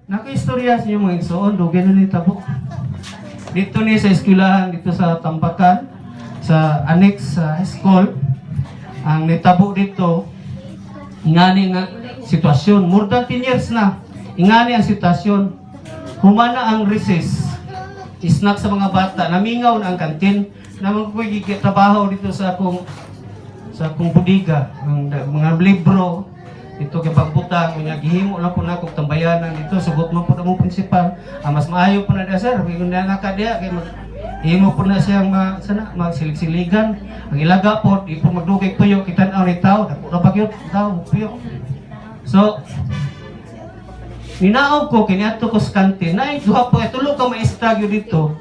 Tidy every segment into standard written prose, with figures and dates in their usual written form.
Naka-istorya sa inyo, mga igsoon, dugay na nitabo. Dito ni sa eskwelahan, dito sa Tambakan, sa annex sa high school, ang nitabo dito, ingani nga sitwasyon. More than 10 years na, ingani ang sitwasyon. Humana ang recess, snack sa mga bata, namingaw na ang kantin. Naman ko trabaho dito sa akong budiga, ang mga libro, dito kay pagbutang, unya gihimo lang po na kog tambayanan dito, sugot man po na mong principal. Ah, mas maayo po na diya, sir, kay kung na ka diya kay mag himo po na siyang ma, sana magsilig-siligan. Ang ilaga po, di po magdugay tuyo, kita na ni tao, dako na bagyot, tao tuyo. So, ninaog ko, kiniadto ko sa kantin, na duha po, tulo ka maestra gyud dito,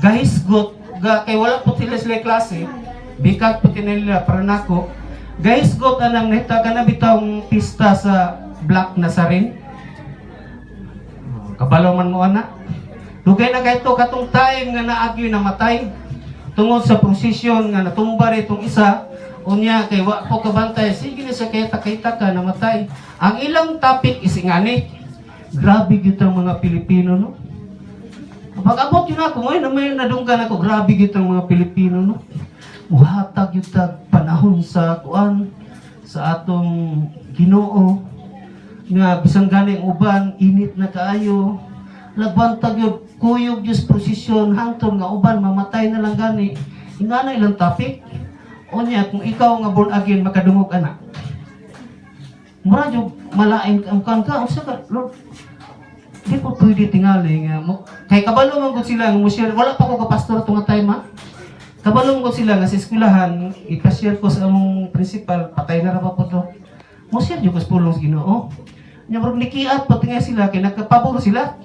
gahisgot, ga, kay wala po sila sila klase, bikat po tinila para nako, gahisgot anang nahita na bitawng pista sa Black Nazarene. Oh, kabalo man mo ana. Dugay na kay to katong time nga naagyo namatay tungod sa prosesyon nga natumba itong isa, unya kay wa po kabantay, sige na sa kay kita ka namatay. Ang ilang topic is ingani. Grabe gyud ang mga Pilipino, no. Pag abot yun ako, ngayon may nadunggan ako, grabe gyud ang mga Pilipino, no. Muhatag gyud tag panahon sa kuan sa atong Ginoo nga bisan gani ang uban init na kaayo, lagbantag yun kuyog gyud sa prosesyon hangtod nga uban mamatay na lang gani. Ingana ilang topic. Unya kung ikaw nga born again makadungog ana, mura jud malain ang kan ka, unsa ka, Lord, di ko pwede tingali nga mo, kay kabalo man gud sila nga mo share. Wala pa ko ka pastor tunga time, ha. Kabalo man gud sila nga sa eskwelahan ipa-share ko sa among principal, patay na ra pa po to, mo share jud ko sa pulong sa Ginoo. Nya murag nikiat pati nga sila kay nagkapabor sila.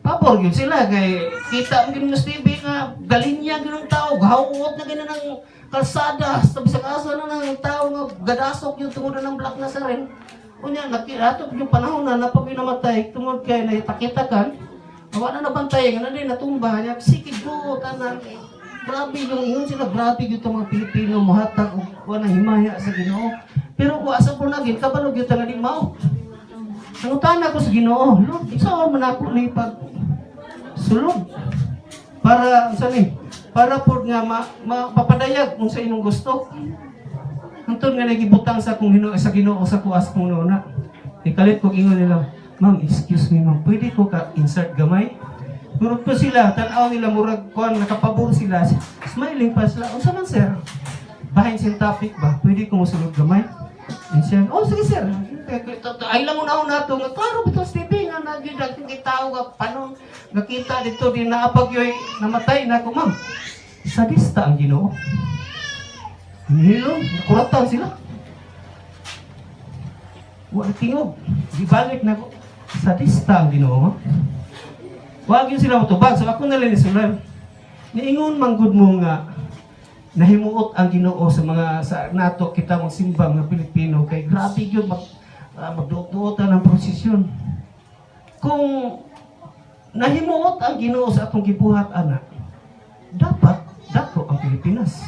Pabor gyud sila kay kita mo gyud sa TV nga galinya gyud ang tao, gahawot na gyud ng kalsada, sa bisag asa na ng tao nga gadasok yung tungod na ng Black Nazarene. Unya ato yung panahon na napag namatay tungod kay nahitakitakan, wala na nabantay nga na din natumba niya, sige go tanan. Grabe yung ingon sila, grabe gyud tong mga Pilipino mohatag og wala himaya sa Ginoo. Pero kung asa po nagin kabalo gyud ta nga di mao. Nangutana ko sa Ginoo, "Lord, isa man ako ni pag sulod para unsa ni? Para pod nga mapapadayag kung sa inyong gusto." Hangtod nga nagibutang sa akong Ginoo sa Ginoo sa kuas kong una. Ikalit ko ingon nila, "Ma'am, excuse me, ma'am, pwede ko ka insert gamay?" Murag po sila, tan-aw nila murag kuan nakapabor sila. Smiling pa sila. "Unsa man, sir?" "Bahin sin topic ba? Pwede ko mosulod gamay?" And siya, "Oh, sige, sir." Ay lang una na to nga klaro bitaw sa TV nga nagyud ang tao nga panon nakita dito di naapag yoy namatay na ako, "Ma'am. Sadista ang Ginoo?" Hilo, nakuratan sila. Wa tingog. Gibalik na ko. "Sadista ang Ginoo, ma'am?" Wag yun sila motubag. So ako na lang ni. Niingon man gud mo nga nahimuot ang Ginoo sa mga sa nato kita magsimba nga Pilipino kay grabe gyud magduot-duotan ang prosesyon. Kung nahimuot ang Ginoo sa atong gibuhat ana, dapat dako ang Pilipinas.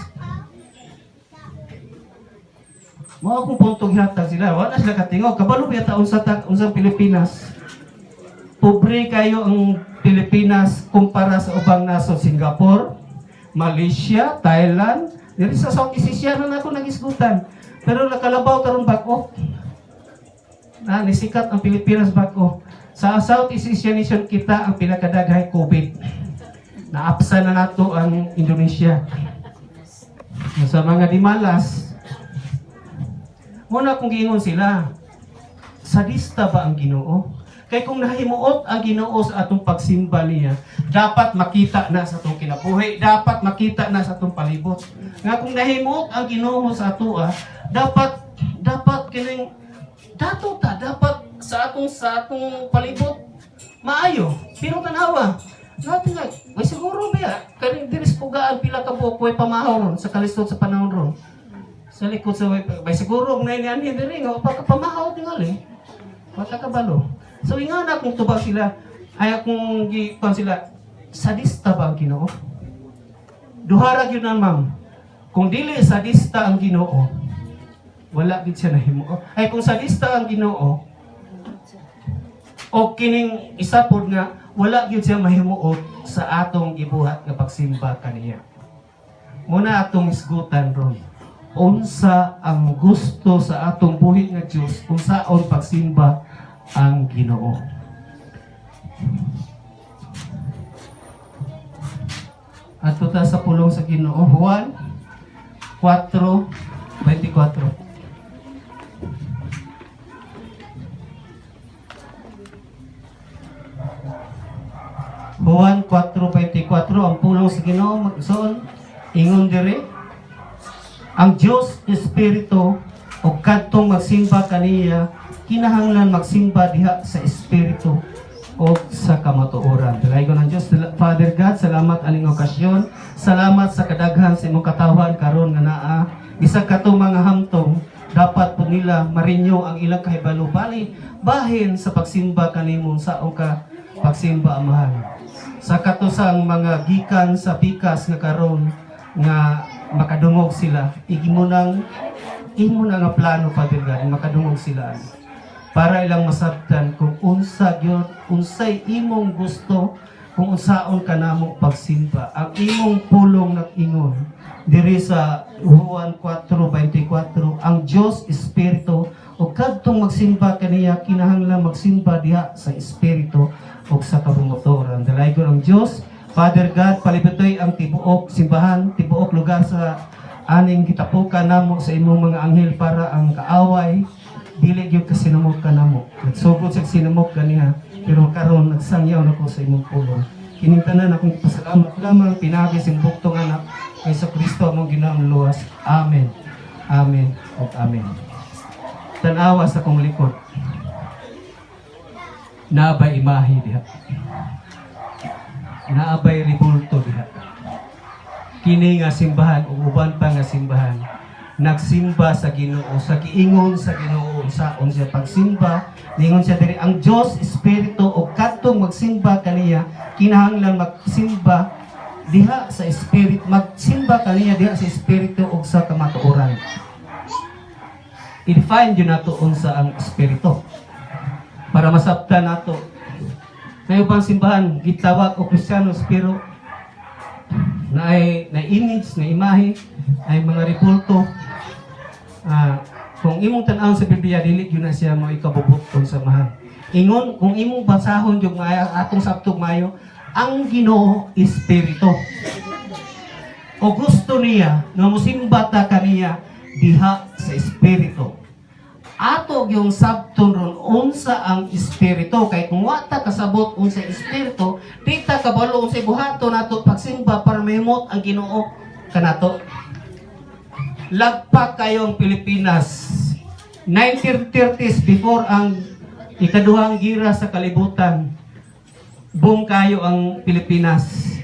Mao akong punto gihatag sila. Wala sila katingog. Kabalo ba ta unsa ta unsang Pilipinas? Pobre kayo ang Pilipinas kumpara sa ubang nasod, Singapore, Malaysia, Thailand, diri sa Southeast Asia na ako nagisgutan. Pero nakalabaw karon bag-o. Na nisikat ang Pilipinas bag-o. Sa Southeast Asia nation kita ang pinakadaghay COVID. Naapsa na nato ang Indonesia. Sa mga dimalas, muna kung giingon sila, "Sadista ba ang Ginoo?" Kay kung nahimuot ang Ginoo sa atong pagsimba niya, dapat makita na sa atong kinabuhi, dapat makita na sa atong palibot. Nga kung nahimuot ang Ginoo sa atoa, dapat dapat kining dato ta, dapat sa atong palibot maayo. Pero tanawa, natin nga, may siguro ba kaning diri sa pugaan pila ka buok way pamahaw ron sa kalisod sa panahon ron. Sa likod sa way, may siguro og nay nianhi diri nga pa pamahaw tingali. Wala ka balo. So inga na kung tubag sila, ay akong gi kuan sila, "Sadista ba ang Ginoo?" Duhara gyud na, ma'am. Kung dili sadista ang Ginoo, wala gid siya nahimo. Ay kung sadista ang Ginoo, O kining isa pod nga wala gyud siya mahimuot sa atong gibuhat nga pagsimba kaniya. Muna atong isgutan ron. Unsa ang gusto sa atong buhi nga Dios, unsaon pagsimba ang Ginoo. Adto ta sa pulong sa Ginoo, Juan 4:24. Juan 4:24, ang pulong sa Ginoo, magsuon, ingon diri, ang Dios espiritu ug kadtong magsimba kaniya kinahanglan magsimba diha sa espiritu o sa kamatuoran. Dalaygon ang Dios. Father God, salamat aning okasyon. Salamat sa kadaghan sa imong katawhan karon nga naa. Bisag katong mga hamtong, dapat po nila marinyo ang ilang kahibalo bali bahin sa pagsimba kanimo, sa ka pagsimba, Amahan. Sa katusang mga gikan sa pikas nga karon nga makadungog sila, imo na nga plano, Father God, makadungog sila para ilang masabtan kung unsa gyud, unsay imong gusto, kung unsaon kanamo pagsimba. Ang imong pulong nag-ingon diri sa Juan 4:24, ang Dios espiritu ug kadtong magsimba kaniya kinahanglan magsimba diha sa espiritu ug sa kabungutoran. Dalaygon ang Dios. Father God, palibutoy ang tibuok simbahan, tibuok lugar sa aning gitapukan namo sa imong mga anghel para ang kaaway dili gyud kasinamok kanamo. Nagsugod sa sinamok kaniya, pero karon nagsangyaw na ko sa imong pulong. Kining tanan akong pasalamat lamang pinaagi sa buktong anak kay sa Kristo among Ginoong luwas. Amen. Amen. Ug amen. Tan-awa sa akong likod. Naabay imahe diha. Naabay rebulto diha. Kini nga simbahan ug uban pa nga simbahan nagsimba sa Ginoo sa giingon sa Ginoo unsaon siya pagsimba. Ningon siya diri, ang Dios espiritu ug kadtong magsimba kaniya kinahanglan magsimba diha sa spirit, magsimba kaniya diha sa espiritu ug sa kamatuoran. I-define yun nato unsa ang espiritu para masabtan nato. Sa ubang simbahan gitawag og Kristiyanos, pero na ay na image na imahe ay mga rebulto. Kung imong tan-awon sa Biblia, dili gyud na siya mo ikabubut-on sa mahal. Ingon kung imong basahon yung maayo, atong sabtog maayo, ang Ginoo espiritu. O gusto niya nga mosimba ta kaniya diha sa espiritu. Ato yung sabton ron unsa ang espiritu, kay kung wa ta kasabot unsa espiritu, di ta kabalo unsay buhaton nato pagsimba para mahimot ang Ginoo kanato. Lagpak kayong Pilipinas 1930s, before ang ikaduhang gira sa kalibutan, boom kayo ang Pilipinas.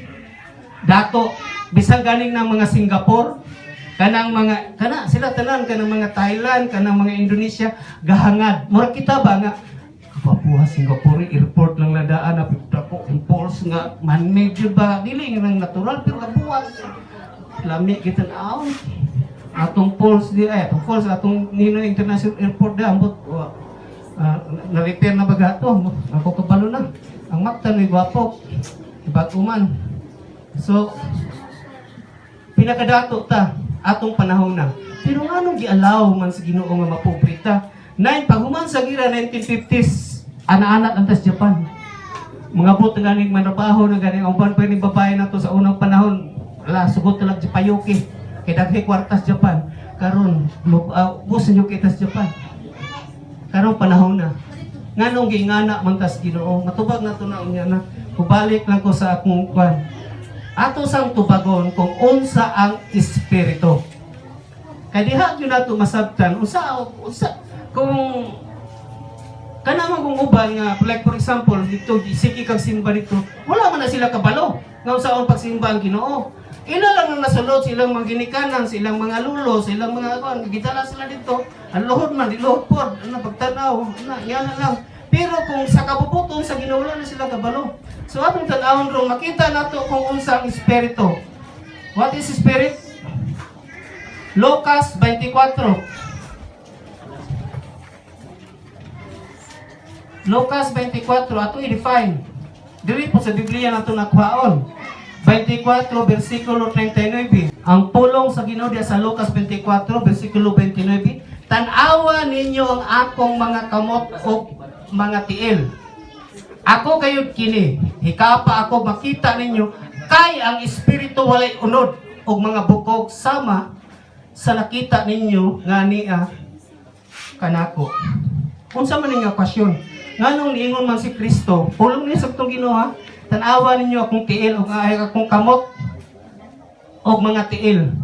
Dato bisan galing ng mga Singapore, kanang mga kana sila tanan, kanang mga Thailand, kanang mga Indonesia, gahangad. Mura kita ba nga Papua Singapore airport lang ladaan na dako ang falls nga man-made jud ba, dili nga nang natural, pero kabuhat lami kita naon atong falls di ay atong falls, atong Ninoy International Airport di ambot na-repair na baga to. Ako kabalo na ang Mactan may gwapo bag man. So pinakadato ta atong panahon na, pero nganong gialaw man sa Ginoo nga mapobre ta? Nine paghuman sa gira 1950s, ana-ana lang tas Japan. Mga bot nga ganing manrabaho na ganing ang uban pa ning babae nato sa unang panahon, wala sugot na lang sa payuki kay daghay kwartas Japan. Karon ubos ninyo kita sa Japan. Karon panahon na. Nganong giingana man tas Ginoo? Matubag na to na unya na. Kubalik lang ko sa akong kwan. Ato sang tubagon kung unsa ang espiritu. Kay diha gyud nato masabtan unsa unsa kung kana man kung uban nga, like for example dito, sige kag simba dito, wala man na sila kabalo nga unsaon pagsimba ang Ginoo. Ila lang ang nasulod silang mga ginikanan, silang mga lulo, silang mga kuan, gidala sila dito. Ang luhod man, di luhod pod, ano pagtanaw, na yan na lang. Pero kung sa kabubuton sa Ginoo, wala na sila kabalo. So atong tan-awon ron, makita nato kung unsa ang espiritu. What is spirit? Lucas 24. Lucas 24, ato i-define. Diri po sa Biblia nato nakuhaon. 24, versikulo 39. Ang pulong sa Ginoo diya sa Lucas 24, versikulo 29, "Tan-awa ninyo ang akong mga kamot ug mga tiil. Ako gayud kini, hikapa ako makita ninyo, kay ang espiritu walay unod ug mga bukog sama sa nakita ninyo nga ania kanako." Unsa man nga okasyon? Nganong niingon man si Kristo, pulong niya sa atong Ginoo ha, "Tan-awa ninyo akong tiil ug ay akong kamot ug mga tiil."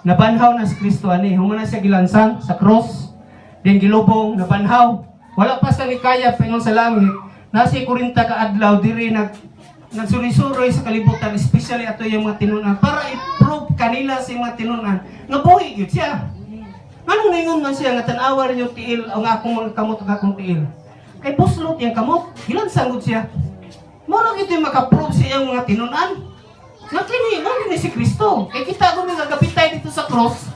Nabanhaw na si Kristo ani, human na siya gilansang sa cross, din gilubong, nabanhaw. Wala pa sa nikaya paingon sa langit, nasi 40 ka adlaw diri nagsuri-suroy sa kalibutan, especially ato yung mga tinunan, para i-prove kanila sa mga tinunan nga buhi gyud siya. Nganong ningon man siya nga "Tan-awa ninyo tiil ang akong mga kamot ug akong tiil"? Kay buslot yung kamot, gilansang gud siya. Mao ra gyud yung makaprove sa iyang mga tinunan nga kini, mao ni si Kristo. Kay kita ko nga gabitay dito sa cross.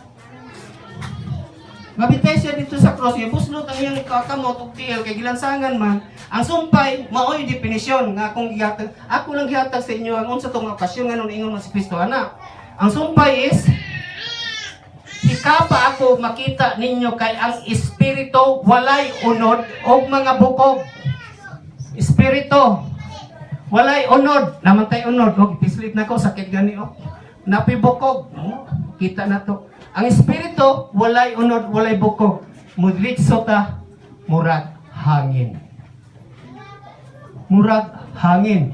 Gabitay siya dito sa cross, yung buslot ang iyang kamot ug tiil kay gilansangan man. Ang sumpay, mao'y definisyon nga akong gihatag. Ako lang gihatag sa inyo ang unsa tong okasyon nganong ingon man si Kristo ana. Ang sumpay is "Hikapa ako makita ninyo kay ang espiritu walay unod og mga bukog." Espiritu walay unod, namantay unod, og pislit na ko, sakit gani oh. Napi bukog, oh, kita na to. Ang espiritu walay unod, walay bukog. Mudritso ta murag hangin. Murag hangin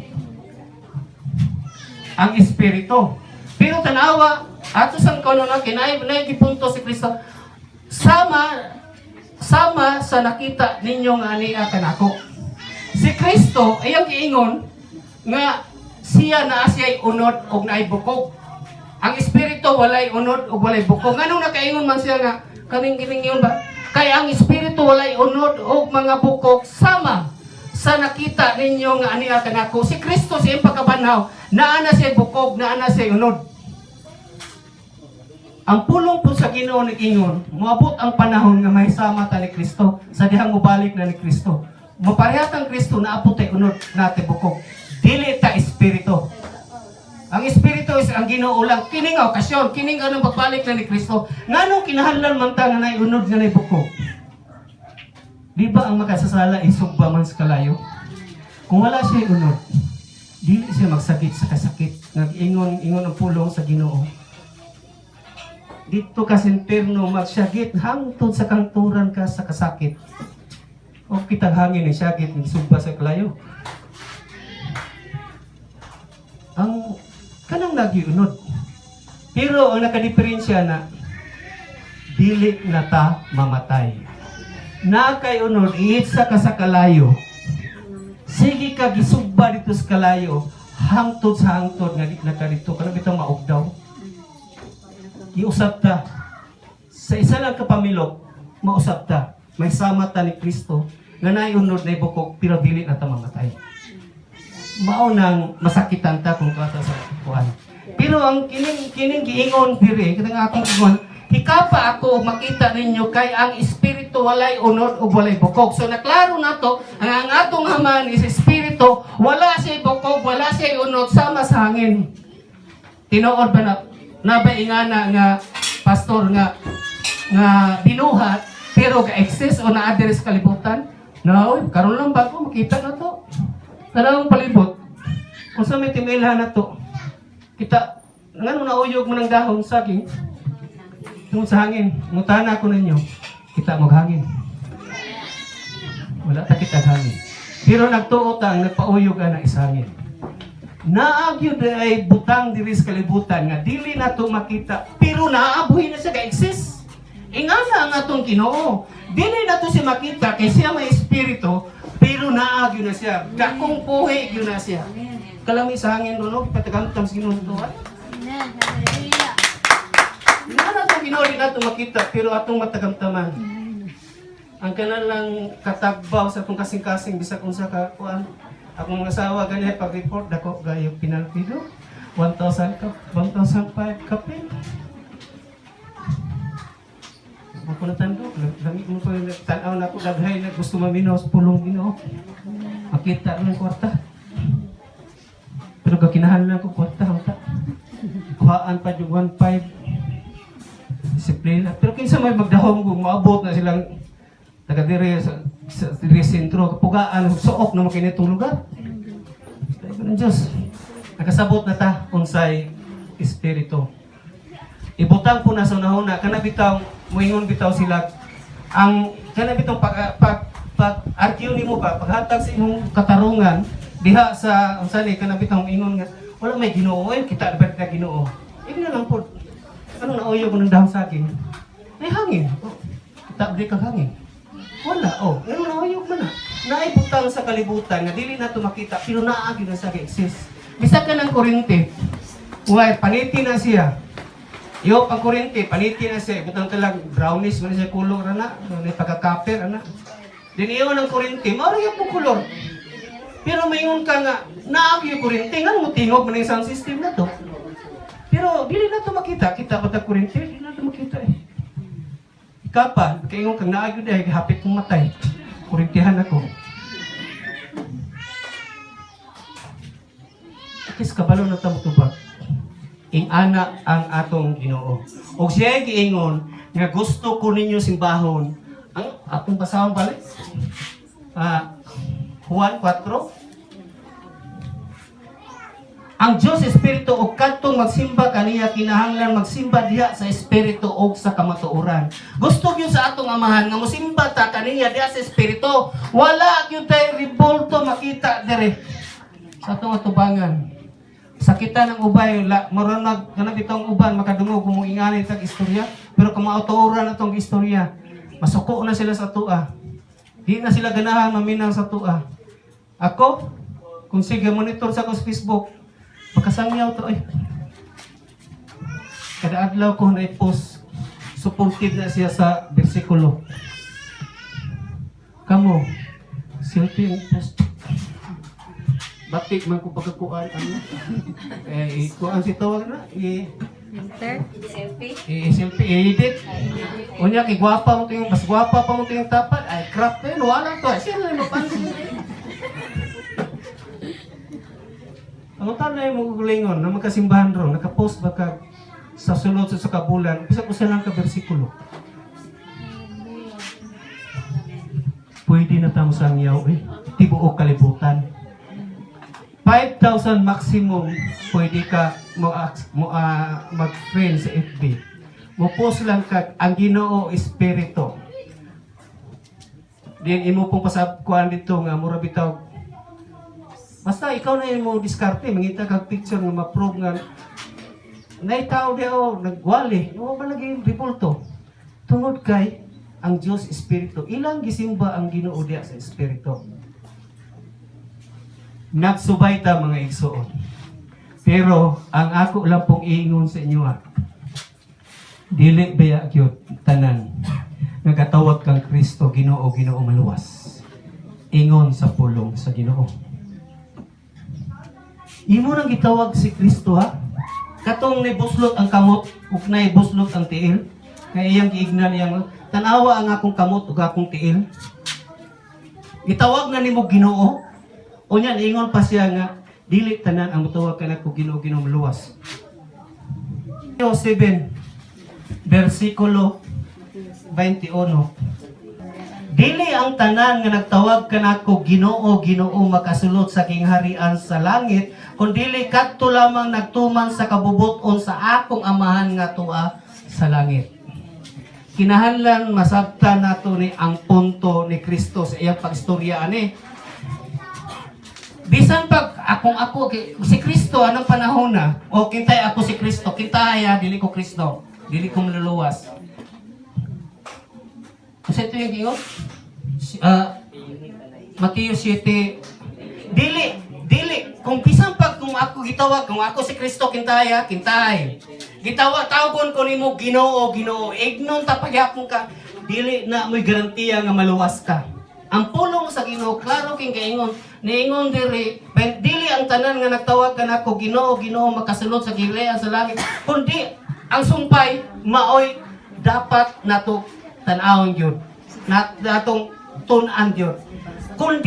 ang espiritu. Pero tanawa, ato sang kono na kinay na gipunto si Kristo sama sama sa nakita ninyo nga ania kanako. Si Kristo ay ang giingon nga siya naa siya'y unod og naay bukog. Ang espiritu walay unod ug walay bukog. Nganong nakaingon man siya nga kaning kining ba? "Kay ang espiritu walay unod og mga bukog sama sa nakita ninyo nga ania kanako." Si Kristo sa iyang pagkabanhaw, naa na siya bukog, naa na siya unod. Ang pulong po sa Ginoo nag-ingon, moabot ang panahon nga mahisama ta ni Kristo sa dihang mobalik na ni Kristo. Maparehat ang Kristo, naa pod tay unod, naa tay bukog. Dili ta espiritu. Ang espiritu is ang Ginoo lang. Kini nga okasyon, kini nga nang pagbalik na ni Kristo. Nganong kinahanglan man ta nga naay unod, nga naay bukog? Di ba ang makasasala isugba man sa kalayo? Kung wala siya unod, dili siya magsakit sa kasakit. Nag-ingon ingon ang pulong sa Ginoo. Dito ka sa impierno magsyagit hangtod sa kangturan ka sa kasakit. O kitang hangin ni syagit ni sugba sa kalayo. Ang kanang nagiunod. Pero ang nakadiferensya na dili na ta mamatay. Na kay unod, iitsa ka sa kalayo. Sige ka gisugba dito sa kalayo hangtod sa hangtod nga di na ka dito kanang bitong maugdaw. Giusab ta. Sa isa lang ka pamilok, mausab ta. May sama ta ni Kristo nga naay unod, naay bukog, pero dili na ta mamatay. Mao nang masakitan ta kung kata sa kuan. Pero ang kining kining giingon diri kitang akong ingon, "Hikapa ako makita ninyo kay ang espiritu walay unod ug walay bukog." So naklaro nato ang atong Amahan is espiritu, wala siya bukog, wala siya unod sama sa hangin. Tinuod ba na nabay ingana nga pastor nga nga binuhat pero ga-exist o naa diri sa kalibutan? No, karon lang bago makita na to. Tanawang palibot. Kung sa may timilhan na to, kita, ngano nauyog mo ng dahon saging? Tungod sa hangin. Ngutana ko ninyo, kita mo hangin? Wala ta kita hangin. Pero nagtuo ta ang nagpauyog ana is hangin. Naa gyud ay butang diri sa kalibutan nga dili nato makita pero naabuhi na siya, ga-exist. Ingana ang atong Ginoo. Dili nato siya makita kay siya may espiritu, pero naa gyud na siya. Dakong buhi gyud na siya. Kalami sa hangin ron, no? Patagamtam sa Ginoo to. Amen. Hallelujah. Ingana atong Ginoo, di nato makita pero atong matagamtaman. Ang kanan lang katagbaw sa atong kasing-kasing bisag unsa ka kuan. Akong asawa gani pag-report, dako gayo penalty do. 1,000 ka, 1,005 kapin. Ako na tandok, lami mo pa yung tanaw na ako, daghay na gusto maminaw sa pulong Ginoo. Makita ng kwarta. Pero gakinahanglan ko kwarta, hangta. Kuhaan pa yung 1.5. Disiplina. Pero kinsa may magdahom kung maabot na silang taga dire sa dire sentro, kapugaan, suok na makinitong lugar. Tayo ng Diyos. Nakasabot na ta unsay espiritu. Ibutang po na sa unahuna, kana bitaw moingon bitaw sila ang kana bitaw pag pag, pag argue nimo ba, paghatag sa imong katarungan diha sa unsa ni, kana bitaw ingon nga wala may Ginoo, eh kita ba ka Ginoo? Ingna lang po, anong nauyo ko ng dahon saging ay hangin. Oh, kita ba kag hangin? Wala. Oh, ano nauyo man na naibutang sa kalibutan nga dili na to makita, pero naa gyud na sa exist. Bisag ka ng kuryente, way paniti na siya. Yo, pang kuryente, paniti na siya. Butang ka lang, brownish man siya kulor, ana. Ano, pagka-copper, ana. Din iyo ng kuryente, mao ra po kulor. Pero mayon ka nga, naag yung kuryente, nga mo tingog man yung sound system na to. Pero dili na to makita, kita ba ta kuryente? Dili na to makita eh. Ika pa, kaingon kang naag yun eh, hapit kong matay. Kuryentehan ako. Kis kabalo na ta motubag. Ingana ang atong Ginoo. Og siya giingon nga gusto ko ninyo simbahon ang atong basahon balik. Ah, Juan 4. Ang Diyos Espiritu og kadtong magsimba kaniya kinahanglan magsimba diha sa espiritu og sa kamatuoran. Gusto gyud sa atong Amahan nga mosimba ta kaniya diha sa espiritu. Wala gyud tay rebulto makita dire sa atong atubangan. Sakitan ng ubay, la, maron mag, kanang bitong uban, makadungog kung ingani tag istorya, pero kung maautoran atong istorya, masuko na sila sa tua. Di na sila ganahan maminaw sa tua. Ako, kung sige, monitor sa ko sa Facebook, pagkasangyaw to, ay. Kada adlaw ko na i-post, supportive na siya sa bersikulo. Kamo, selfie ang post. Batik man ko pagkakuan ano. Eh, ikuan si tawag na, i Filter? Selfie? i-selfie, i-edit. Unya kay gwapa mo to yung mas gwapa pa mo to yung tapat. Ay crap to yun, wala to. Siya na mapansin. Ang tanay mo gulingon na magkasimbahan ron, nakapost ba ka sa sulod sa kabulan, bisa ko lang ka bersikulo. Pwede na tamo sa angyaw eh. Tibuok kalibutan. 5,000 maximum pwede ka mo, mo mag-friend sa FB. Mo post lang ka ang Ginoo espiritu. Din imo pong pasabkuan dito nga mura bitaw. Basta ikaw na imo diskarte, mangita kag picture nga ma-prove nga nay tao di o nagwali, mo ba lagi ribulto. Tungod kay ang Dios espiritu, ilang gisimba ang Ginoo diya sa espiritu. Nagsubay ta, mga igsoon. Pero ang ako lang pong iingon sa inyo ha. Dili baya gyud tanan nagkatawag kang Kristo, Ginoo, Ginoo, maluwas. Ingon sa pulong sa Ginoo. Imo nang gitawag si Kristo ha. Katong nibuslot ang kamot ug naibuslot ang tiil. Kay iyang giignan iyang tanawa ang akong kamot ug akong tiil. Gitawag na nimo Ginoo. Unya niingon pa siya nga dili tanan ang motawag kanako Ginoo, Ginoo, maluwas. Mateo 7 versikulo 21. Dili ang tanan nga nagtawag kanako Ginoo, Ginoo, makasulot sa gingharian sa langit, kundili kadto lamang nagtuman sa kabubuton sa akong Amahan nga tua sa langit. Kinahanglan masabtan nato ni ang punto ni Kristo sa iyang pagstorya ani. Bisan pag akong ako si Kristo anong panahon na o kintay ako si Kristo, kintay ah, dili ko Kristo, dili ko maluluwas. Kasi ito yung ingon? Mateo 7, dili, dili, kung bisan pag kung ako gitawag, kung ako si Kristo, kintay ah, kintay. Gitawag, tawgon ko nimo Ginoo, Ginoo, ignon ta pagyapon ka, dili na mo'y garantiya nga maluwas ka. Ang pulong sa Ginoo, klaro king kaingon, niingon diri, dili ang tanan nga nagtawag kanako Ginoo, Ginoo, makasulod sa gingharian sa langit, kundi ang sumpay maoy dapat nato tan-awon gyud. Na atong tun-an gyud. Kung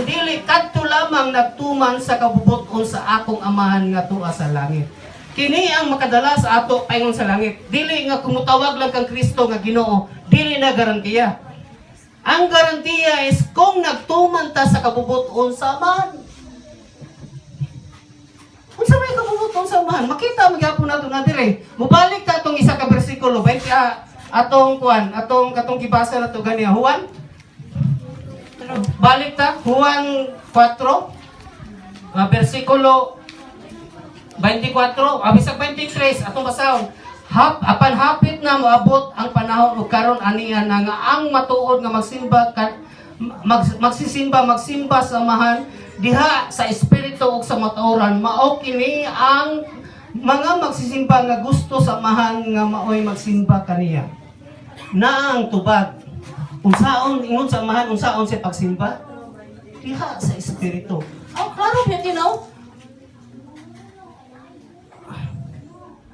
dili kadto lamang nagtuman sa kabubuton sa akong Amahan nga tuwa sa langit. Kini ang makadala sa ato paingon sa langit. Dili nga kumutawag lang kang Kristo nga Ginoo, dili na garantiya. Ang garantiya is kung nagtuman ta sa kabubuton sa Amahan. Unsa may kabubuton sa Amahan? Makita mo gyapon nato na dire. Mubalik ta atong isa ka bersikulo, 20 atong kuan, atong katong gibasa nato ganiya, Juan. Balik ta, Juan 4, versikulo 24, bisag 23, atong basahon. Apan hapit na moabot ang panahon ug karon aniya na nga ang matuod nga magsimba ka, magsisimba magsimba sa Amahan diha sa espiritu ug sa matuoran. Mao kini ang mga magsisimba nga gusto sa Amahan nga maoy magsimba kaniya. Na ang tubag, unsaon ingon sa Amahan, unsaon sa pagsimba diha sa espiritu. Oh, klaro biya kinaw.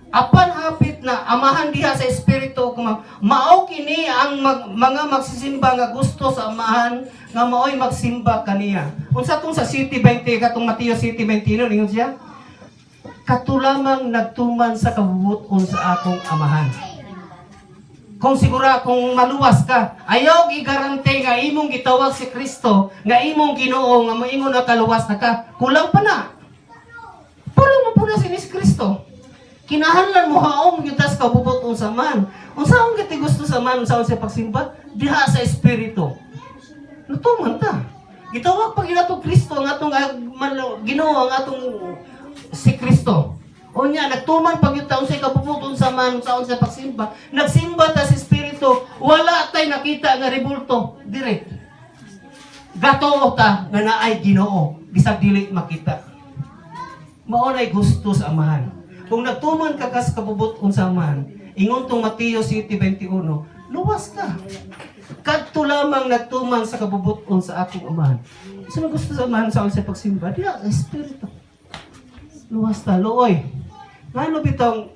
Apan hapit na Amahan diha sa espiritu ug mao kini ang mga magsisimba nga gusto sa Amahan nga maoy magsimba kaniya. Unsa tong sa City 20, katong Mateo City 21, ingon siya, katulamang nagtuman sa kabubuton sa akong Amahan. Kung sigura kung maluwas ka, ayaw igarante nga imong gitawag si Kristo nga imong Ginoo nga moingon na kaluwas na ka. Kulang pa na. Pulong mo po na si ni Kristo. Kinahanglan mo haom gyud tas kabubuton sa man. Unsaon giti gusto sa man, unsaon sa pagsimba? Diha sa espiritu. Natuman ta. Gitawag pa gyud ato Kristo ang atong Ginoo, ang atong si Kristo. Unya nagtuman pag gyud ta unsay kabubuton sa man, unsaon sa pagsimba. Nagsimba ta sa espiritu, wala tay nakita nga rebulto dire. Gatoo ta nga naay Ginoo bisag dili makita. Mao nay gusto sa Amahan. Kung nagtuman ka kas kabubuton sa Amahan, ingon tong Mateo 7:21, luwas ka. Kadto lamang nagtuman sa kabubuton sa akong Amahan. Sa gusto sa Amahan sa sa pagsimba, diha sa espiritu. Luwas ta, luoy. Ngano bitong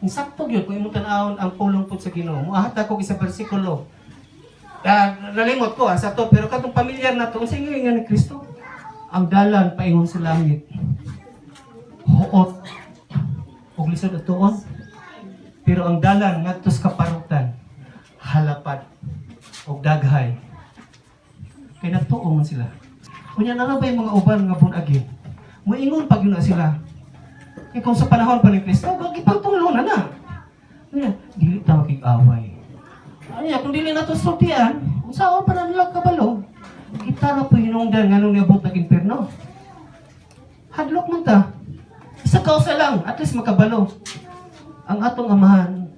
ang sakto gyud kung imong tan-awon ang pulong pud sa Ginoo. Muahata ko isa bersikulo. Nalimot ko sa to, pero katong pamilyar na to, unsay nga ni Kristo? Ang dalan paingon sa langit, huot ug lisod atuon. Pero ang dalan ngadto sa kaparutan, halapad ug daghay. Kay nagtuo man sila. Unya na ba yung mga uban nga born again? Moingon pag yun na sila. Kay kung sa panahon pa ni Kristo, gipagtulo na na. Unya, dili ta makig-away. Anya, kung dili na to sultian, unsaon pa na nila kabalo? Kita ra po hinungdan nganong niabot nag impierno. Hadlok man ta. Isa kausa lang, at least makabalo. Ang atong Amahan,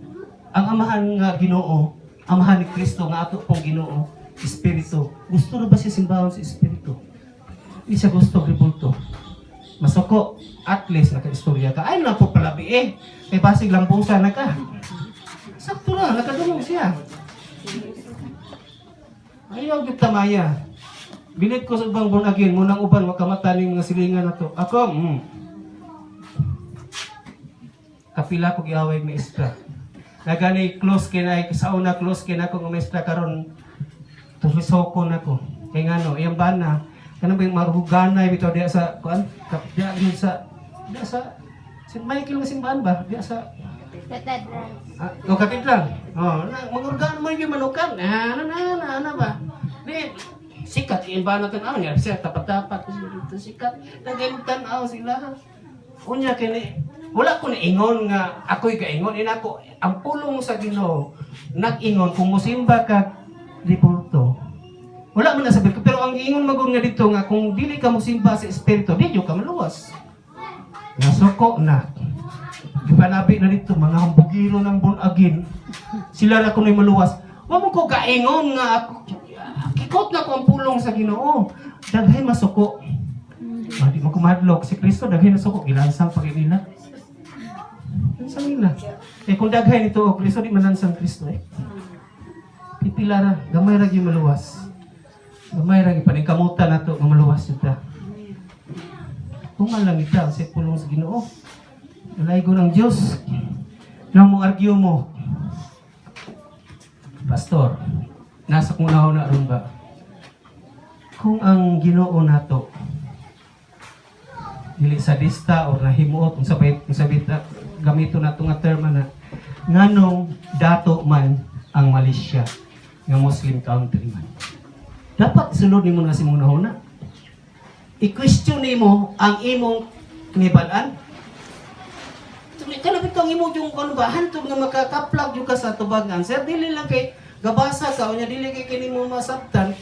ang Amahan nga Ginoo, Amahan ni Kristo nga ato pong Ginoo, Espiritu. Gusto na ba siya simbahon sa Espiritu? Hindi siya gusto rebulto. Masuko, at least naka-istorya ka. Ay, na po palabi eh. Kay basig lambusan na ka. Sakto na, nakadulong siya. Ayaw gyud tamaya. Bilid ko sa ubang born again, munang uban wa kamata ning mga silingan na to. Ako, Kapila ko giaway maestra. Nagani close kay na sa una, close kay na ako nga maestra, karon tulisoko na ko. Kay ngano, iyang bana kanang ba yung maruganay bitaw diya sa kuan, diya yun sa diya sa St. Michael nga simbahan ba? Diya sa Cathedral. Ah, o katedral. Oh, na mangurgaan mo yung manukan. Ah, na na na na ba? Di sikat yung ba natin ah, nga siya tapat-tapat dito sikat. Nagayong tan-aw sila. Unya kini wala ko naingon nga ako'y gaingon ina ko ang pulong sa Ginoo nag-ingon kung musimba ka rebulto. Wala man na sabi ko, pero ang ingon magong nga dito nga kung dili ka mosimba sa espiritu, di ka maluwas. Nasuko na. Gipanabi na dito, mga hambugiro ng born again. Sila ra kuno'y maluwas. Wa mo ko gaingon nga ako. Kikot na ko ang pulong sa Ginoo. Daghay masuko. Ah, di mo kumadlok. Si Kristo, daghay nasuko. Gilansang pag nila. Lansang nila. Eh kung daghay nito, o Kristo, di malansang Kristo eh. Pipila ra. Gamay ra gyud maluwas. Gamay ra gyud paningkamutan nato nga maluwas jud ta. Tungal lang ita sa pulong sa Ginoo. Dalaygon ang Diyos. Na mo argue mo. "Pastor, nasa kong na ron ba? Kung ang Ginoo nato dili sadista or nahimuot, unsa bita gamito nato nga term na, nganong dato man ang Malaysia nga Muslim country man?" Dapat isulod nimo na sa imong hunahuna. I-question nimo ang imong nibal-an. Kana bitaw ang imo yung ano ba, hantod nga makakaplag jud ka sa tubag nga answer. Dili lang kay gabasa ka unya dili kay kini mo masabtan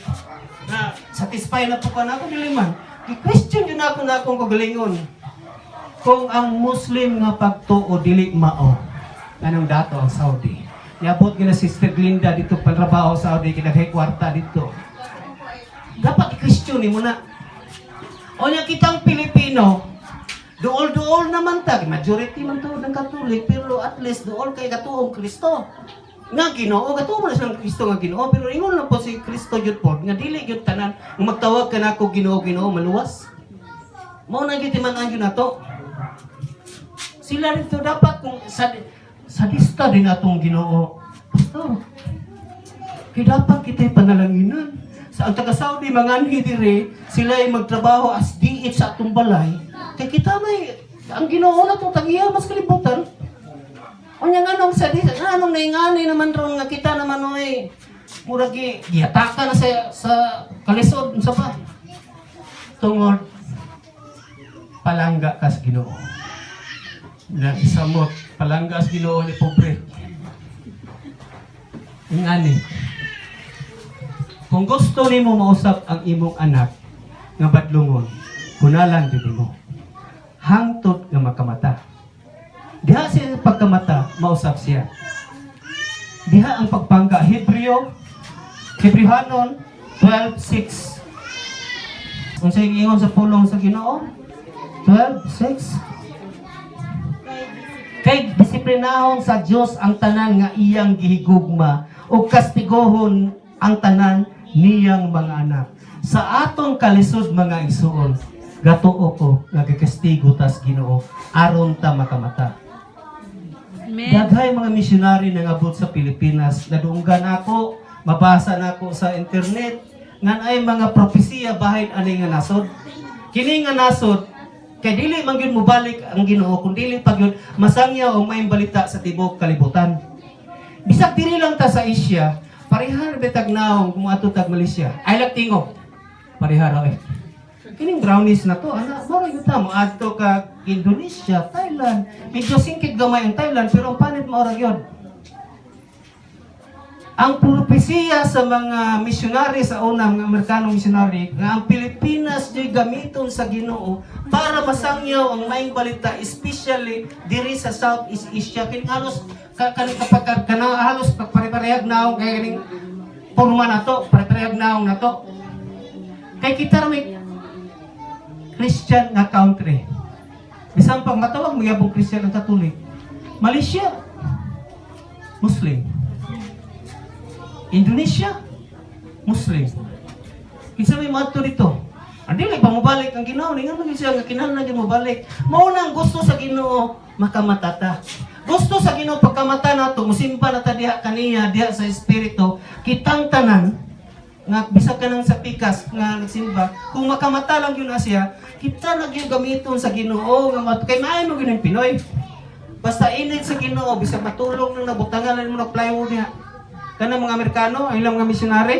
na satisfy na po ka na ako, dili man. I-question jud nako na akong kagalingon. Kung ang Muslim nga pagtuo dili mao, anong dato ang Saudi? Niabot gina Sister Glinda dito pantrabaho sa Saudi, kinaghay kwarta dito. Dapat i-question nimo na. O nya kitang Pilipino, duol-duol naman ta, majority man to ng Katolik, pero at least duol kay katuong Kristo nga Ginoo, katuo man silang Kristo nga Ginoo, pero ingon lang po si Kristo jud po, nga dili gyud tanan nga magtawag ka nako "Ginoo, Ginoo" maluwas. Mao na gyud timan-an gyud nato. Sila rito dapat kung sa sadista din atong Ginoo. Pastor, kaya dapat kita'y panalanginan. Sa ang taga Saudi manganhi diri, sila ay magtrabaho as DH sa atong balay. Kay kita may ang Ginoo na tong tagiya mas kalibutan. Unya nganong sa di nganong naingani naman ron nga kita naman oy murag giataka na sa kalisod, unsa pa? Tungod palangga kas Ginoo. Na isamot palangga sa Ginoo ni pobre. Ingani. Kung gusto nimo mausap ang imong anak nga badlungon, kunalan jud nimo. Hangtod nga makamata. Diha siya pagkamata, mausap siya. Diha ang pagpangga. Hebreo, Hebrehanon 12:6. Unsay ingon sa pulong sa Ginoo? 12:6. Kay disiplinahon sa Dios ang tanan nga iyang gihigugma ug kastigohon ang tanan niyang mga anak. Sa atong kalisod, mga igsuon, gatuo ko nga gikastigo tas Ginoo aron ta makamata. Amen. Daghay mga misyonary na ngabot sa Pilipinas. Nadunggan ako, mabasa na ako sa internet, nga ay mga propesiya bahin ani nga nasod. Kini nga nasod, kay dili man gyud mobalik ang Ginoo kung dili pa gyud masangyaw ang maayong balita sa tibuok kalibutan. Bisag diri lang ta sa Asia, parehar bitag naong kung ato tag Malaysia. Ay lag tingog. Parehara eh. Kining brownies na to, ana, mao gyud ta moadto ka Indonesia, Thailand. Medyo singkit gamay ang Thailand, pero ang panit mao ra gyud. Ang propesiya sa mga misyonary sa una, mga Amerikanong misyonary, nga ang Pilipinas di gamiton sa Ginoo para masangyaw ang maayong balita, especially diri sa Southeast Asia. Kini halos ka, kani kapag kana halos pare-parehag naong kay kaning porma nato, pare-parehag naong nato. Kay kita ra may Christian nga country. Bisan pag matawag mo yabong Christian ang Katolik. Malaysia, Muslim. Indonesia, Muslim. Kinsa may moadto dito? Ang dili pa mobalik ang Ginoo, ningon man gyud siya nga kinahanglan gyud mobalik. Mao na ang gusto sa Ginoo, makamata ta. Gusto sa Ginoo pagkamata nato, musimba na ta diha kaniya, diha sa espiritu, kitang tanan nga bisag ka nang sa pikas nga nagsimba, kung makamata lang yun na siya, kita na gyud gamiton sa Ginoo nga kay maayo mo gyud ang Pinoy. Basta init sa Ginoo, bisag matulog nang nabutangan lang mo ng plywood niya. Kanang mga Amerikano, ang ilang mga misyonary,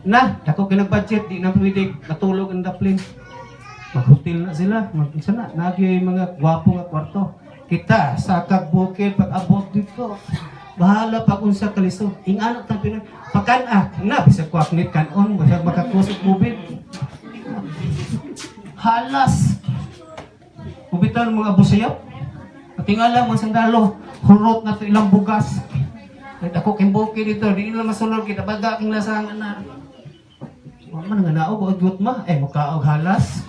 na, dako kay nag-budget, di na pwede matulog ang daplin. Mag-hotel na sila, mag isa na, nagyoy mga gwapo nga kwarto. Kita, sa bukid, pag abot dito, bahala pag unsa kalisod. Ingana ta Pinoy, pakan-ah, na, bisag kwaknit kanon, bisag makakusog mubid. Halas. Ubitan mga busayap. Patingala mga sandalo, hurot na to ilang bugas. Kahit ako kay bukid dito, di nila masulod kita baga king lasangan na. Wa man nga naog og gut ma, eh mukaog halas.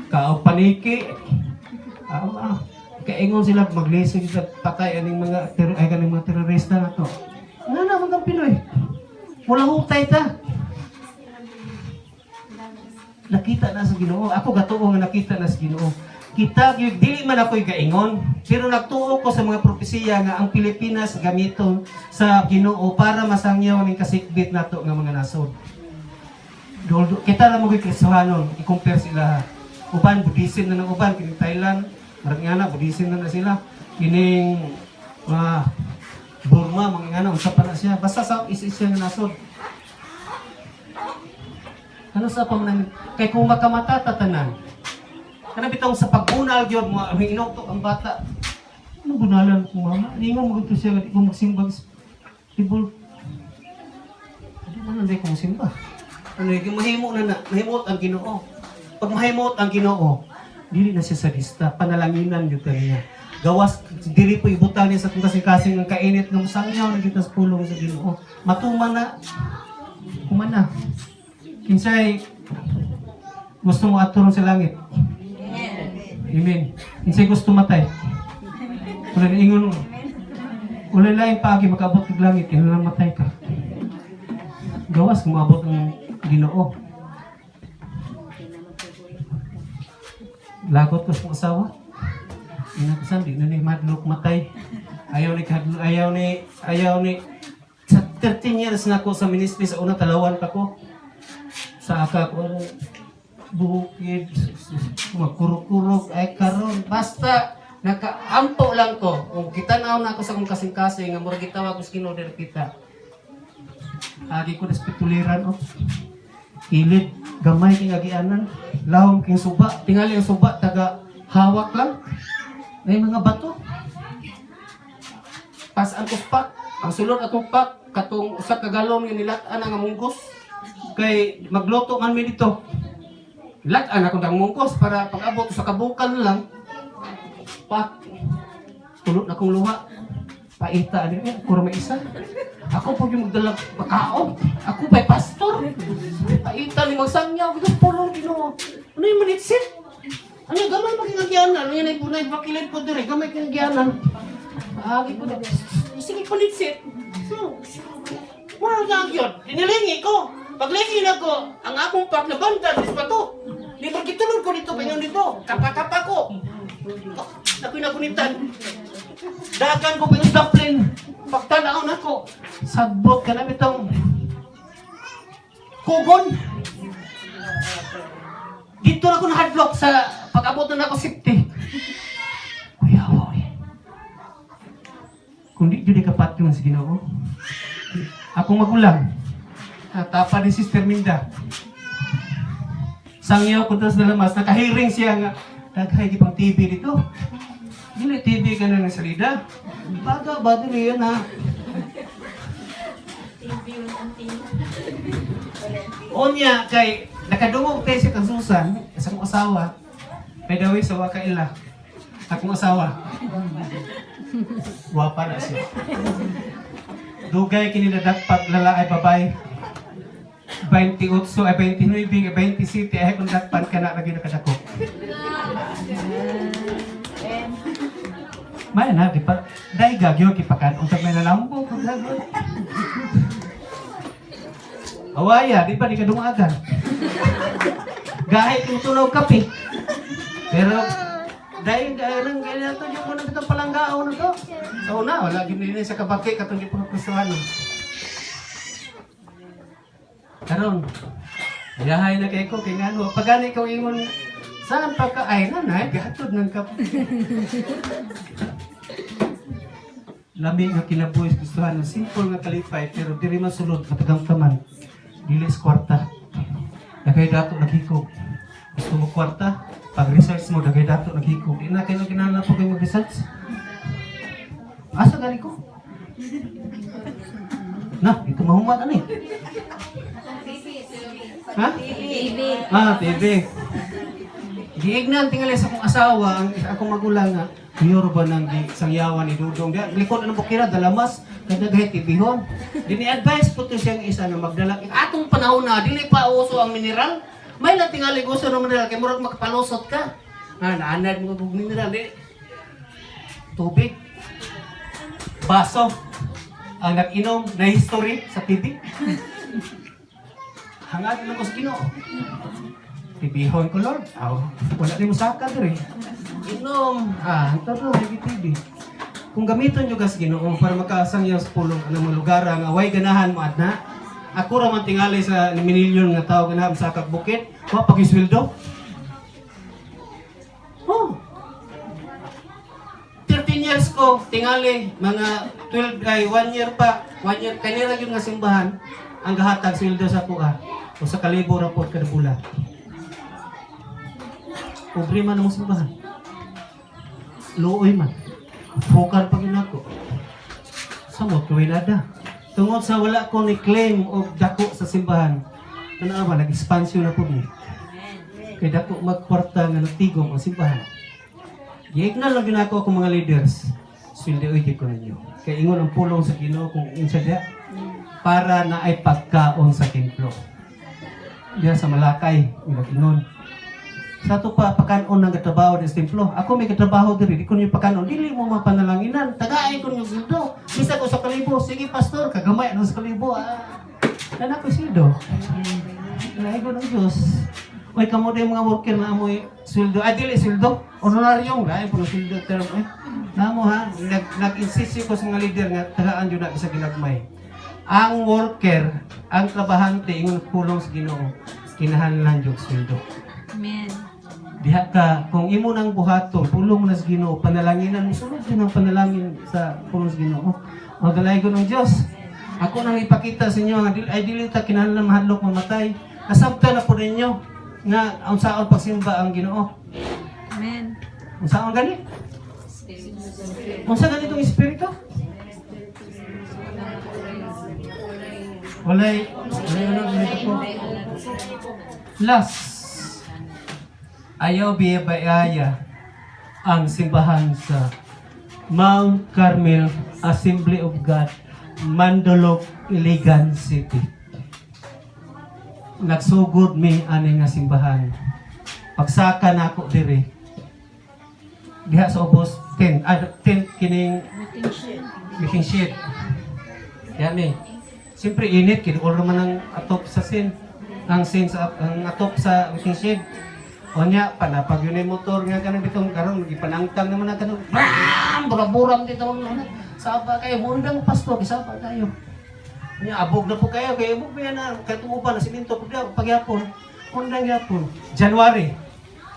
Kaog paniki. Ah, ah. Kaingon sila maglisod sa patay aning mga ay kaning mga terorista na to. Nga na man Pinoy. Wala hutay ta. Nakita na sa Ginoo. Ako gatuo nga nakita na sa Ginoo. Kita gyud, dili man ako'y gaingon, pero nagtuo ko sa mga propesiya nga ang Pilipinas gamiton sa Ginoo para masangyaw ning kasikbit nato nga mga nasod. Dol, kita ra mo gyud Kristohanon i-compare sila ha. Uban Buddhism na ng uban kining Thailand, murag nga na Buddhism na na sila. Kining mga Burma, mga nga na, unsa pa na siya. Basta Southeast Asia nga nasod. Ano sa pa man namin? Kay kung makamata tatanan. Kana bitong sa pagbunal gyud mo hinuktok ang bata. Ano bunalan ko, mama? Ningon mo gud siya nga di ko magsimbag. Tibol. Di man nanday ko magsimba. Ano yung mahimo na na, mahimot ang Ginoo. Pag mahimot ang Ginoo, dili na siya sadista, panalanginan gyud niya. Gawas dili po ibutang niya sa kung kasing-kasing ang kainit ng sangyaw na kita sa pulong sa Ginoo. Matuman na. Kumana. Kinsay gusto mo aturong sa langit? Amen. Kinsay gusto matay? Wala na ingon. Wala laing paagi makaabot og langit, kaya lang matay ka. Gawas kung maabot ang Ginoo. Lagot ko sa akong asawa. Ina ko di na ni madlok matay. Ayaw ni kadlo, ayaw ni ayaw ni sa 13 years na ako sa ministry, sa una talawan pa ko. Sa aka ko ano, bukid, magkuruk-kuruk, ay karon basta nakaampo lang ko. Kung kitanaw na ako sa akong kasing-kasing, nga murag gitawag ko sa Ginoo diri kita. Agi ko na oh. Kilid, gamay king agianan, lahom king suba, tingali ang suba, taga hawak lang. May mga bato. Pas ang pak, ang sulod atong pak, katong usa ka galon nga nilat-an ang munggos. Kay magluto man mi dito. Lat-an akong dang munggos para pag-abot sa kabukal lang. Pak, tulog na akong luha. Paita ani eh, kuro may isa. Ako po yung magdala pagkaon. Ako pa'y pastor. Paita ni magsangyaw, gito pulong Ginoo. Ano yung manitsit? Ano yung gamay makingagyanan? Ano yung naipunay bakilid ko dire? Gamay kingagyanan. Paagi ko na. Sige, panitsit. So, wala na yun. Dinilingi ko. Paglingi na ko, ang akong pak na banda, dis pa to. Di ba gitulod ko dito, kanyon dito. Kapa-kapa ko. Ako'y nagunitan. Dagan ko kayong daplin. Pagtanaw na ko, sagbot ka na itong kugon. Dito na ako nahadlok sa pag-abot na ako 60. Kuya, oy. Kung di jud kapat yun sa Ginoo. Akong magulang. Tapa ni Sister Minda. Sangyaw ko sa dalamas, nakahiring siya nga, daghay di pang TV dito. Dili TV ka na ng salida. Baga ba dili yan ha? Onya kay nakadungog tayo si kang Susan sa akong asawa. By the way, sa wakaila. Akong asawa. Wapa na siya. Dugay kini nadakpat lala ay babay. 28 ay 29 ay 27 ay kung dakpan ka na lagi nakadako. May na, di pa, dahil gagyo, kipakan, untag may nalambo, kung gagawin. Awaya, di ba, di ka dumagan. Gahit kung tunaw kape. Pero, dahil gaya ganyan to, yung muna itong palanggao na to. Sa una, wala ginili sa kabaki, katong di pa Kristohano. Karon, yahay na kay ko, kay ngano, pag gani ko ingon, saan pa ka, ay nanay, gahatod ng kape. Lami nga kinabuhi sa Kristohano, simple nga kalipay, pero diri man sulod, matagamtaman, dili sa kwarta. Dagay dato naghikog. Gusto mo kwarta? Pag research mo, dagay dato naghikog. Di na kayo kinahanglan po kayo mag-research. Asa gali ko? Na, ito mahuman ani. Ha? TV. Ah, TV. Giignan tingali sa akong asawa, ang akong magulang nga, kuyor ba nang gi sangyawan ni Dudong. Di, likod ng bukira, dalamas, kadaghay TV-hon. Dini-advise po to siyang isa na magdala. Atong panahon na, dili pa uso ang mineral. May lang tingali uso ng mineral, kay murag makapalusot ka. Ah, naanad mo kog mineral, di. Tubig. Baso. Ang nag-inom na history sa TV. Hangad lang ko sa Ginoo. Tibihon ko, Lord. Aw, wala rin mo saka diri. Inom. Ah, ito to, may TV. Kung gamiton nyo gas Ginoo para makasangyaw sa pulong ang mga lugar nga way ganahan mo adna. Ako ra man tingali sa minilyon nga tao ganahan sa sakag bukid, wa pag isweldo. Oh. 13 years ko tingali mga 12 ay 1 year pa, 1 year kanira gyud nga simbahan ang gahatag sweldo sa kuha. O sa kalibo ra pod kada bulan. Pobre man ang simbahan. Luoy man. Fokal pa gyud nako. Samot tuwilada. Tungod sa wala ko ni claim og dako sa simbahan, tanawa ba, nag-expansion na po ni. Kay dako magkwarta nga nagtigom ang simbahan. Giignan lang ginako akong mga leaders. Sweldo oy ko ninyo. Kay ingon ang pulong sa Ginoo kung unsa diha para na ay pagkaon sa templo. Diha sa Malakay, ingon. Sa ato pa, pakanon ng katrabaho sa templo. Ako may katrabaho diri, di ko niyo pakanon. Dili mo mapanalanginan. Tagaay ko niyo sweldo. Bisag ko sa kalibo, sige pastor, kagamay ano sa kalibo. Ah, Tanak ko sweldo. Naigo ng Diyos. Uy, kamo din mga worker na amoy sweldo. Ay, dili sweldo. Honorarium. Ay, puro sweldo term. Eh. Namo ha, nag-insist ko sa mga leader nga tagaan yun na isa ginagmay. Ang worker, ang trabahante, ingon pulong sa Ginoo, kinahanglan yung sweldo. Amen. Diha ka, kung imo nang buhaton, pulong mo na sa Ginoo, panalanginan mo, sunod din ang panalangin sa pulong sa Ginoo. O dalay ko ng Diyos. Ako nang ipakita sa inyo, nga ay dili ta kinahanglan mahadlok mamatay. Nasabtan na po ninyo nga ang saon pagsimba ang Ginoo. Amen. Ang saon gani? Unsa ganitong espiritu? Walay, walay ano ganito po. Last, ayaw biyaya ang simbahan sa Mount Carmel Assembly of God, Mandulog, Iligan City. Nagsugod mi ani nga simbahan. Pagsaka nako diri. Diha sa ubos 10, ah, 10 kining meeting sheet. Yan eh. Siyempre init, kinuol naman ang atop sa sin. Ang sin sa ang atop sa meeting sheet. O niya, panapag yun yung motor nga kanang bitong karon gipanangtang naman na kanang bram buraburam dito ang saba kayo mundang pastor saba kayo. Nya abog na po kayo kay abog ba na kay tumupa na simento pag pagyapon. Undang yapon. January.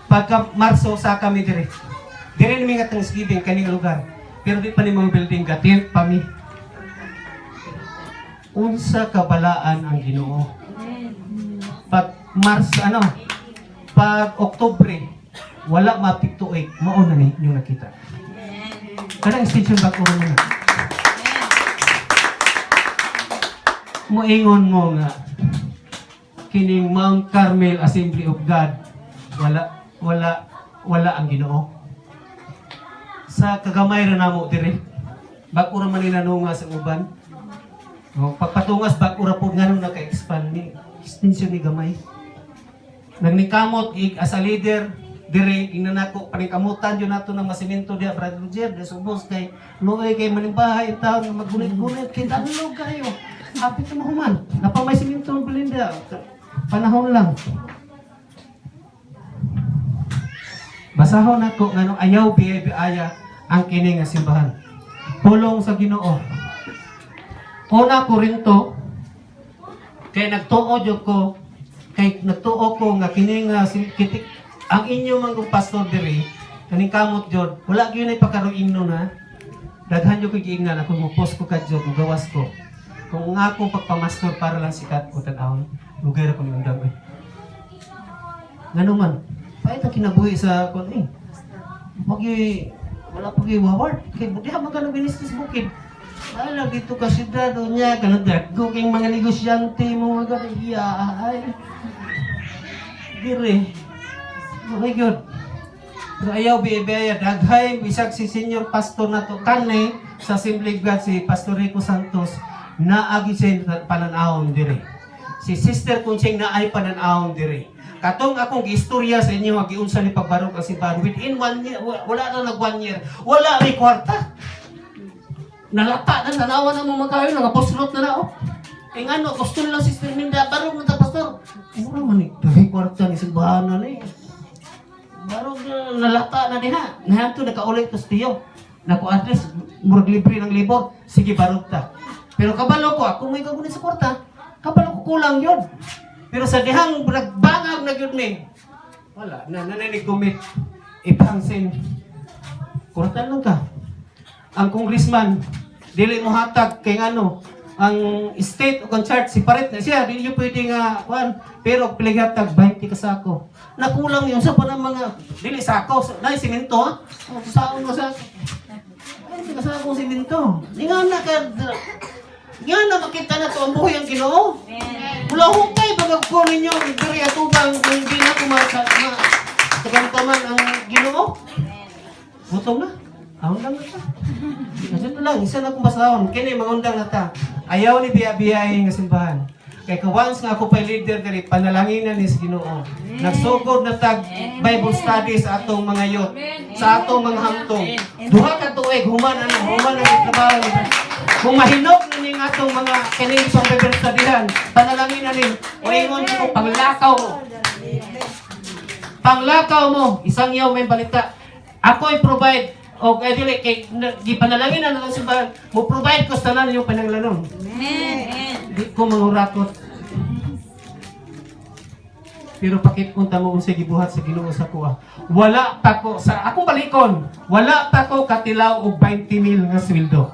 Pagka Marso sa kami dire. Dire ni nga Thanksgiving kaning lugar. Pero di pa ni mga building gatin pa mi. Unsa kabalaan ang Ginoo. Pag Marso ano, pag Oktubre, wala mapik tuig, mao na ni yung nakita. Kanang extension back mo na. Moingon mo nga kining Mount Carmel Assembly of God wala wala wala ang Ginoo. Sa kagamay ra namo diri. Bag-o ra man ni nanunga sa uban. O, pagpatungas bag-o ra pud nganong naka-expand ni extension ni gamay. Nagnikamot ig as a leader dire ingnan nako paningkamutan yun nato ng masimento diha, Brother Roger, di subos kay luoy kay manimbahay in taon nga maggunit-gunit kay danlog kayo hapit na mahuman napa may simento ang belinda, panahon lang. Basahon nako nganong ayaw biaya ang kini nga simbahan. Pulong sa Ginoo, Una Korinto, kay nagtuo jud ko, kay nagtuo ko nga kini nga kitik ang inyo man kong pastor diri kaning kamot jud wala gyud nay pakaroon na daghan jud ko giingnan ako mo post ko kadyo mo gawas ko kung nga akong pagpamastor para lang sikat ko tan-awon lugay ra ko ni undang eh. Ngano man pait ang kinabuhi sa kon eh, wag yoy wala pa gyud award kay diha man ka nang ministry sa bukid. Wala dito ka syudad o niya, kanang dagko kayong mga negosyante mo mga iya ay. Dire. Oh my God. Pero ayaw biya daghay bisag si senior pastor na to kani sa Assembly of God si Pastor Rico Santos naagi siya pananawon dire. Si Sister Kuncheng na ay pananawon dire. Katong akong giistorya sa inyo nga giunsa ni pagbarog ang simbahan within one year, wala na nag one year, wala may kwarta. Nalata na, tanawa na mo magkayo, nagaposlot na na, oh. Eh ngano, gusto lang Sister Minda, barog na ta, pastor. Mura man eh, daghay kwarta ni simbahan na ni. Barog na nalata na diha. Nahanto nakaulit ko sa tiyo. Naku, at least murag libre ng libor. Sige, barog ta. Pero kabalo ko, ako may gagunin sa kwarta. Kabalo ko kulang yun. Pero sa dihang nagbangag na yun ni. Wala, na nanay commit. Ipangsin. Kuratan lang ka. Ang congressman, dili mo hatag kay ano, ang state o ang church, separate na siya, dili nyo pwede nga, kuan, pero pilighatag 20 ka sako. Nakulang yun sa panang mga, dili sako, na simento ha? O, saon mo sa, 20 ka sako simento. Di nga na ka, nga na makita na to ang buhay ang Ginoo. Amen. Wala hukay bagag ko ninyo, diri atubang kung di na kumasa, ma, tagamtaman ang Ginoo. Amen. Butong na. Ahon lang na ta. Kasi ito lang, isa na akong basahon. Kini, mangundang na ta. Ayaw ni biya-biyay nga simbahan. Kay ka once nga ako pa'y leader diri, panalangin na ni sa Ginoo. Nagsugod na tag Bible study sa atong mga youth, sa atong mga hamtong. Duha ka tuig, human ano, human ang trabaho. Kung mahinog na ning atong mga kini pang Bible studyhan, panalangin na ning, o ingon ko, panglakaw mo. Panglakaw mo, isang yaw may balita. Ako i-provide og eh, dili kay gipanalangin na lang simbahan, mo provide ko sa tanan yung pananglanon. Amen. Di ko mangurakot. Pero pakipunta mo unsay gibuhat sa Ginoo sa kuha. Wala pa ko sa akong balikon, wala pa ko katilaw og 20 mil nga sweldo.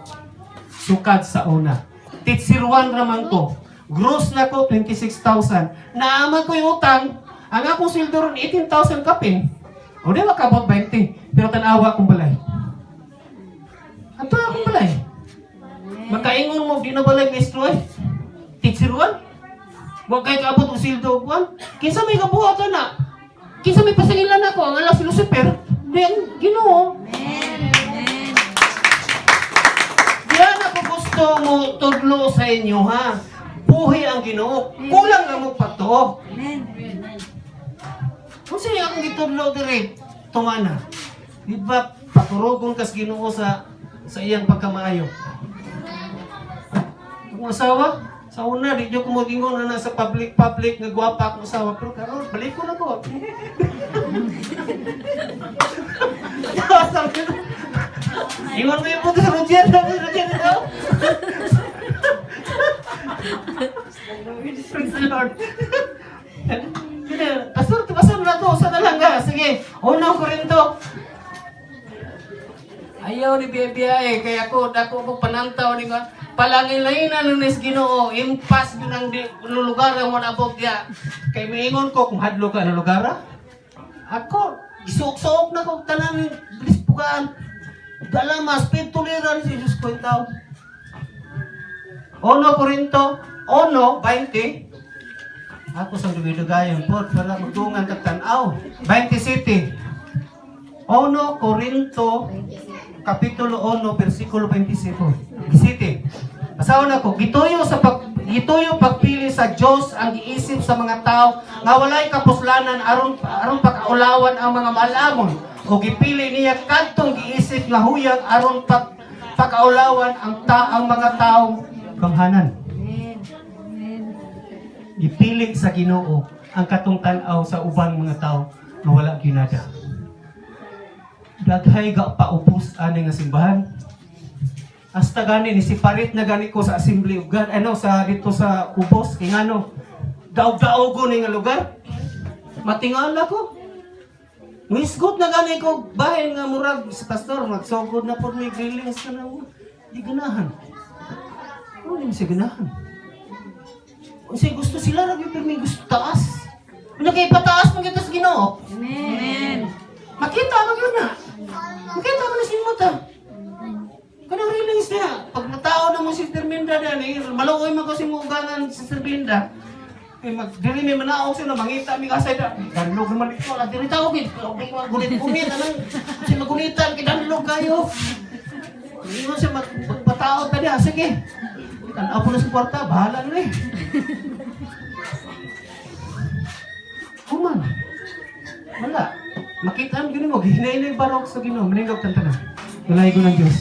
Sukad sa una. Teacher 1 raman ko. Gross na ko 26,000. Naaman ko yung utang. Ang akong sweldo ron 18,000 kapin. O di makabot 20. Pero tanawa akong balay. Ato akong balay. Makaingon mo, di na balay maestro eh. Teacher 1? Huwag kayo kaabot og sildo og kwan. Kinsa may kabuhatan na? Kinsa may pasangilan ako ang alas si Lucifer? Di ang Ginoo. Amen. Diyan ako gusto mo tudlo sa inyo ha. Buhi ang Ginoo. Kulang lang mo pagtuo. Amen. Kung sa'yo akong gitudlo dire, tumana. Di ba paturugon kas Ginoo sa iyang pagkamaayo? Akong asawa, sa una, di ko magingon na nasa public public nga gwapa akong asawa. Pero karon, balik ko na ko. Ingon mo yung puto sa Roger, sa Roger ito. Praise the Lord. Sige, pastor, pastor na to, usa na lang ka. Sige, uno Korinto. Ayaw ni biyahe kaya ako dako ko panantaw ni ko. Palangin-lain na nis Ginoo, impas gyud ang lugar ang wala abot diya. Kay miingon ko kung hadlo ka na lugar ah. Ako, gisuok-suok na ko tanan bilis pugaan. Dalamas, tolerance si Diyos ko yung tao. 1 Korinto, 1:20. Ako sa duwidugayon po, para magdungan kag tan-aw. 27. 1 Korinto, Kapitulo 1, versikulo 27. City. Basahon ako, gituyo pagpili sa Dios ang giisip sa mga tao nga walay kapuslanan aron aron pakaulawan ang mga malamon o gipili niya kadtong giisip nga huyang aron pakaulawan ang mga taong gamhanan. Amen. Amen. Gipili sa Ginoo ang katong tan-aw sa ubang mga tao nga wala ginada. Daghay ga paubos ani nga simbahan. Hasta gani ni separate na gani ko sa Assembly of God, ano sa dito sa ubos kay ngano daog-daogo ni nga lugar. Matingala ko. Muisgot na gani ko bahin nga murag sa pastor magsugod na pod may grillings ka na. Di ganahan. Ano ni siya ganahan? Unsay gusto sila ra gyud pero may gusto taas. Ano kay pataas man kita sa Ginoo? Amen. Makita mo yun na. Makita mo na si mata. Kanang release niya. Pag natao na mo si Sister Minda na, eh, maluoy man ko si mugangan si Sister Minda. Eh, mag, dili may manaog siya na mangita mi kasay da. Danlog naman ito. Ala, dili tao gid. Okay, magulit kumit. Anang, si magunitan, kay danlog kayo. Hindi mo siya magpatao ta niya. Sige. Tanaw po na sa kwarta. Bahala na eh. Human. Wala. Makita ang Ginoo, gihinay na yung barok sa Ginoo. Maningog tantana. Walay ko ng Diyos.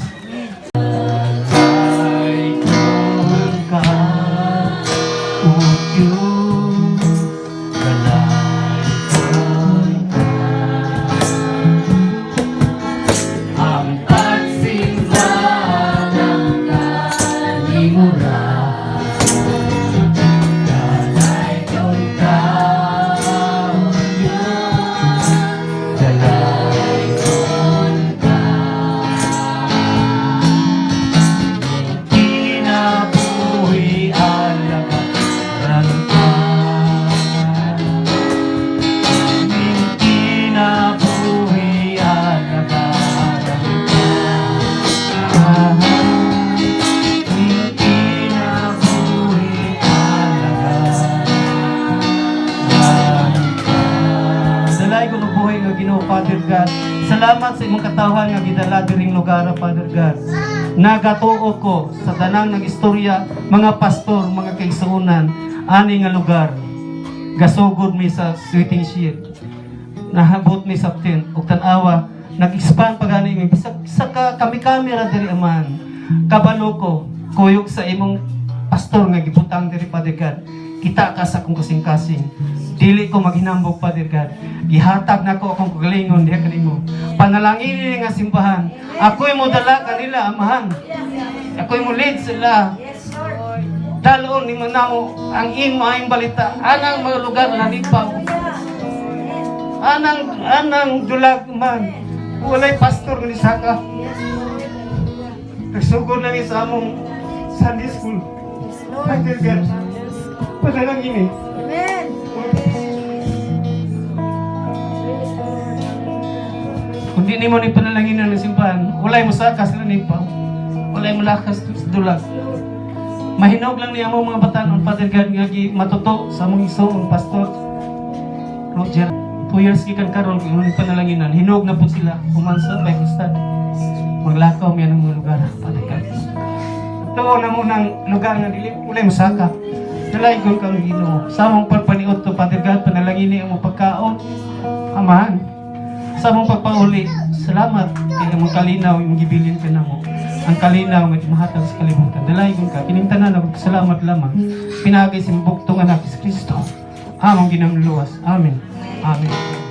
Ay ka, O Diyos, galay ka. God. Salamat sa imong katawhan nga gidala diring lugar, Father God. Nagatuo ko sa tanang ng istorya, mga pastor, mga kaigsuonan, ani nga lugar. Gasugod mi sa sweating shed. Nahabot mi sa tent ug tan-awa nag-expand pa gani mi bisag sa ka, kami-kami ra diri, Amahan. Kabalo ko kuyog sa imong pastor nga gibutang diri, Father God. Kita ka sa akong kasing-kasing. Dili ko maghinambog, Father God. Gihatag nako akong kagalingon diha kanimo. Panalangin ni nga simbahan. Ako'y modala kanila, Amahan. Ako'y mo lead sila. Dalon nimo namo ang imong balita anang mga lugar na lipaw. Anang dulag man. Walay pastor nga nisaka. Nagsugod lang sa among Sunday school. Father God, panalangin eh. Amen. Kung di nimo ni panalangin ng simbahan, walay mo saka sila nipa. Walay mo lakas sa dulag. Mahinog lang niya mo mga batanon, Father God, nga gi matuto sa among igsoon, Pastor Roger. 2 years gikan karon kung ni panalanginan, hinog na po sila human sa Bible study. Maglakaw mi ng mga lugar, Father God. Tuo na mo ng lugar nga dili walay musaka. Dalaygon kang Ginoo. Sa among pagpaniot to, Father God, panalangini ang pagkaon. Amahan, sa among pagpauli, salamat kay among kalinaw imong gibilin ka namo. Ang kalinaw nga mahatag sa kalibutan. Dalaygon ka kining tanan, salamat lamang pinaagi sa imong bugtong anak, Kristo. Among Ginoong luwas. Amen. Amen.